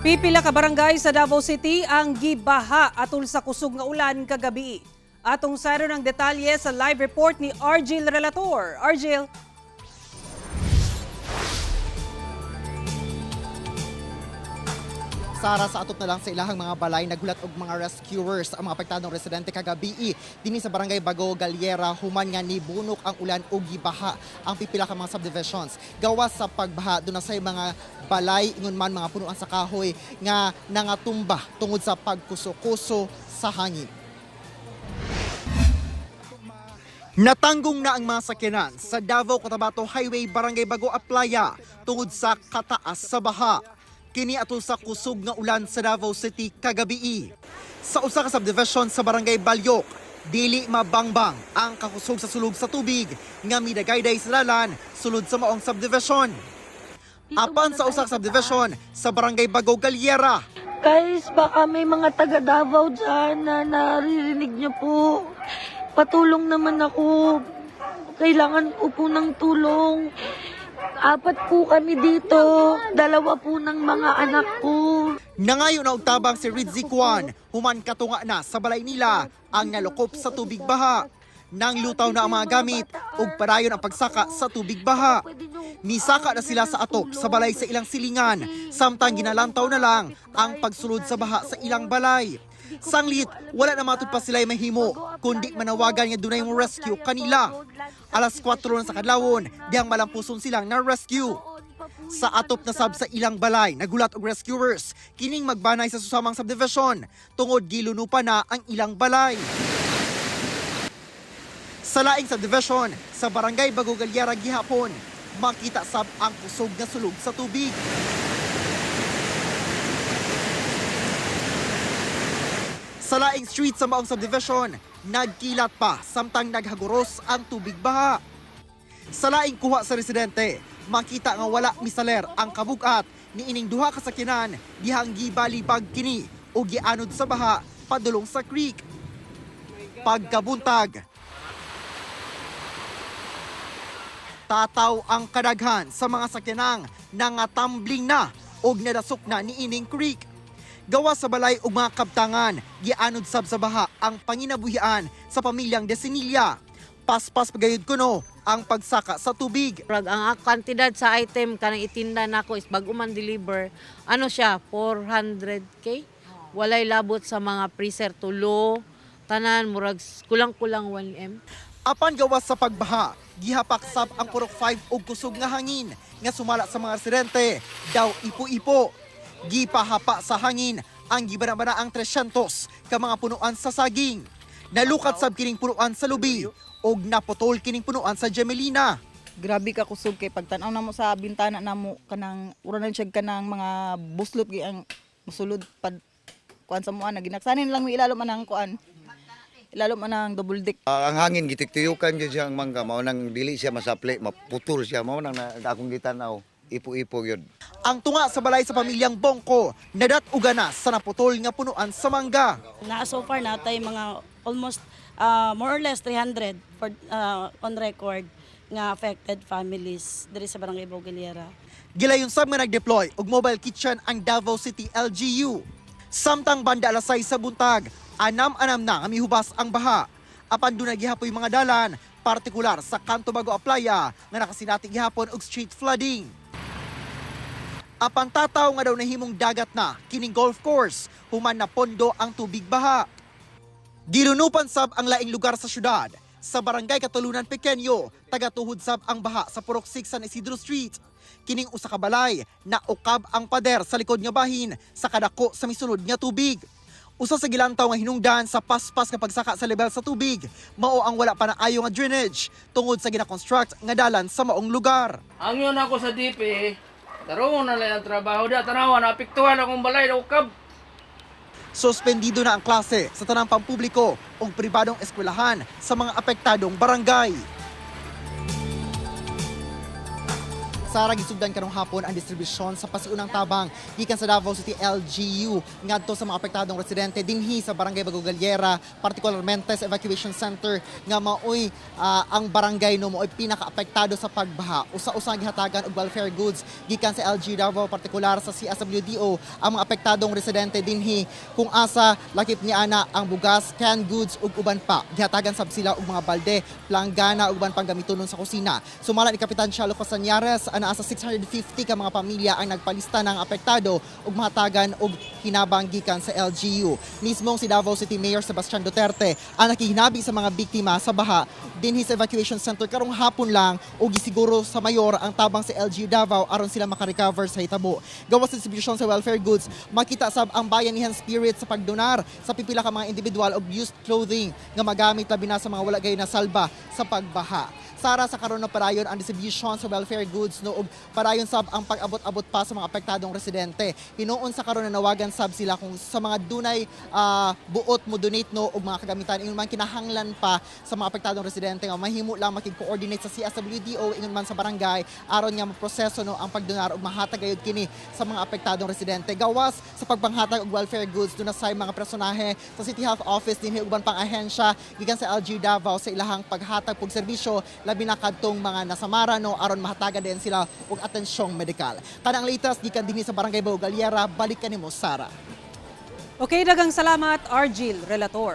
Pipila ka barangay sa Davao City ang gibaha atol sa kusog nga ulan kagabi. Atong sayro ng detalye sa live report ni Argel Relator. Argel. Sara, sa atop na lang sa ilahang mga balay, nagulat og mga rescuers ang mga apektadong residente kagabi dinhi sa Barangay Bago, Galera, human nga nibunok ang ulan ug gibaha ang pipila ka mga subdivisions. Gawas sa pagbaha, doon na say mga balay, ingon man mga punuan sa kahoy nga nangatumba tungod sa pagkuso-kuso sa hangin. Natanggong na ang mga sakyanan sa Davao Cotabato Highway, Barangay Bago, Aplaya tungod sa kataas sa baha. Kini atol sa kusog nga ulan sa Davao City kagabi. Sa usa ka subdivision sa Barangay Balyok, dili mabangbang ang kakusog sa sulog sa tubig nga midagayday sa dalan sulod sa maong subdivision. Apan sa usa ka subdivision sa Barangay Bago, Galera, Guys, baka may mga taga Davao dyan na naririnig niyo po. Patulong naman ako. Kailangan ko po ng tulong. Apat po kami dito. Dalawa po ng mga anak ko. Nangayon na og tabang si Ridzi Kwan, human katunga na sa balay nila ang nalukop sa tubig baha. Nang lutaw na ang mga gamit ug padayon ang pagsaka sa tubig baha. Nisaka na sila sa atop sa balay sa ilang silingan, samtang ginalantaw na lang ang pagsulod sa baha sa ilang balay. Sanglit, wala na matud pa sila'y mahimo, kundi manawagan nga dunay mo rescue kanila. Alas 4 na sa kadlawon, diyang malampuson silang na-rescue. Sa atop na sab sa ilang balay, nagulat og rescuers, kining magbanay sa susamang subdivision, tungod gilunupa na ang ilang balay. Sa laing subdivision, sa Barangay Bago Galyara gihapon, makita sab ang kusog nga sulog sa tubig. Sa laing street sa maong subdivision, nagkilat pa samtang naghaguros ang tubig baha. Sa laing kuha sa residente, makita nga wala misaler ang kabugat ni ining duha ka sakyanan dihang gibalibag kini o gianod sa baha padulong sa creek. Pagkabuntag, tataw ang kadaghan sa mga sakyanang nangatambling na og nadasok na ni ining creek. Gawa sa balay og mga kabtangan, gianod sab sa baha ang panginabuhian sa pamilyang Desinilla. Paspas pagayod kuno ang pagsaka sa tubig. Murag ang kantidad sa item kanang itinda nako is bago man deliver, ano siya, 400K. Walay labot sa mga freezer tulo, tanan murag kulang-kulang 1M. Apan gawas sa pagbaha, gihapak sab ang Purok 5 og kusog nga hangin nga sumala sa mga residente, daw ipo-ipo. Gipahapa sa hangin ang gibana ang 300 ka mga punuan sa saging. Nalukat sab kining punuan sa lubi og naputol kining punuan sa Gemelina. Grabe ka kusog kay pagtan-aw namo sa bintana namo, kanang ura na siya kanang mga buslot gi ang musulod pad kuan sa mua na ginaksanin lang mi ilalo man ang kuan, ilalo man ang double deck. Ang hangin gitiktiyukan gyud siya ang mangga, mao nang dili siya masapli, maputol siya, mao nang akong gitan-aw, ipo-ipo gyud. Ang tunga sa balay sa pamilyang Bongko, nadat-uga na sa naputol nga punuan sa mangga. Na so far natay mga almost more or less 300 for on record nga affected families diri sa Barangay Bogaliera. Gilayon sab nga nag-deploy og mobile kitchen ang Davao City LGU. Samtang banda alas 6 sa buntag, anam-anam na nga mihubas ang baha. Apan dunay gihapoy mga dalan, partikular sa Kanto Bago Aplaya nga nakasinati gihapon og street flooding. Apan tataw nga daw nahimong dagat na kining golf course, human na pondo ang tubig baha. Gilunupan sab ang laing lugar sa syudad. Sa Barangay Katulunan Pequeño, tagatuhod sab ang baha sa Purok 6 San Isidro Street. Kining usa ka balay, naukab ang pader sa likod nga bahin sa kadako sa misulod nga tubig. Usa sa gilantaw nga hinungdan sa paspas nga pagsaka sa level sa tubig, mao ang wala pa naayo nga drainage tungod sa gina-construct nga dalan sa maong lugar. Ang yun ako sa DP, tarungon na lang ang trabaho da, tanawa, naapektuhan akong balay, ukab. Suspendido na ang klase sa tanang pampubliko ug pribadong eskwelahan sa mga apektadong barangay. Sara, gisugdan karong hapon ang distribusyon sa pasiunang tabang gikan sa Davao City LGU ngadto sa mga apektadong residente dinhi sa Barangay Bago Galiera, partikularmente sa evacuation center nga maoy ang barangay no maoy pinakaapektado sa pagbaha. Usa-usa gihatagan og welfare goods gikan sa LGU Davao, partikular sa CSWDO, ang mga apektadong residente dinhi, kung asa lakip ni ana ang bugas, canned goods ug uban pa. Gihatagan sab sila og mga balde, planggana ug uban pang gamitonon sa kusina. Sumala ni Kapitan Chalo Castañares, anaa sa 650 ka mga pamilya ang nagpalista ng apektado ug mahatagan og hinabang gikan sa LGU. Mismong si Davao City Mayor Sebastian Duterte ang nakihinabi sa mga biktima sa baha dinhi sa evacuation center karong hapon lang ug gisiguro sa mayor ang tabang sa LGU Davao aron sila makarecover sa hitabo. Gawas sa distribution sa welfare goods, makita sab ang bayanihan spirit sa pagdonar sa pipila ka mga individual og used clothing nga magamit labi na sa mga wala gay nasalba sa pagbaha. Sara, sa karon na padayon ang distribution sa welfare goods no ug padayon sab ang pag-abot-abot pa sa mga apektadong residente. Hinuon sa karon na nawagan sab sila kung sa mga dunay buot mo donate no og mga kagamitan, ingon man kinahanglan pa sa mga apektadong residente nga mahimo lang makig-coordinate sa CSWDO, ingon man sa barangay, aron nga maproseso no ang pagdonar ug mahatag gayud kini sa mga apektadong residente. Gawas sa pagpanghatag og welfare goods, duna say mga personahe sa City Health Office dinhi uban pang ahensya gikan sa LGU Davao sa ilahang paghatag pug serbisyo, labi na kadtong mga nasamara no, aron mahatagan din sila og atensyong medikal. Kanang latest gikan dinhi sa Barangay Bago Galiera, balik kanimo, Sara. Okay, daghang salamat, Argil Relator.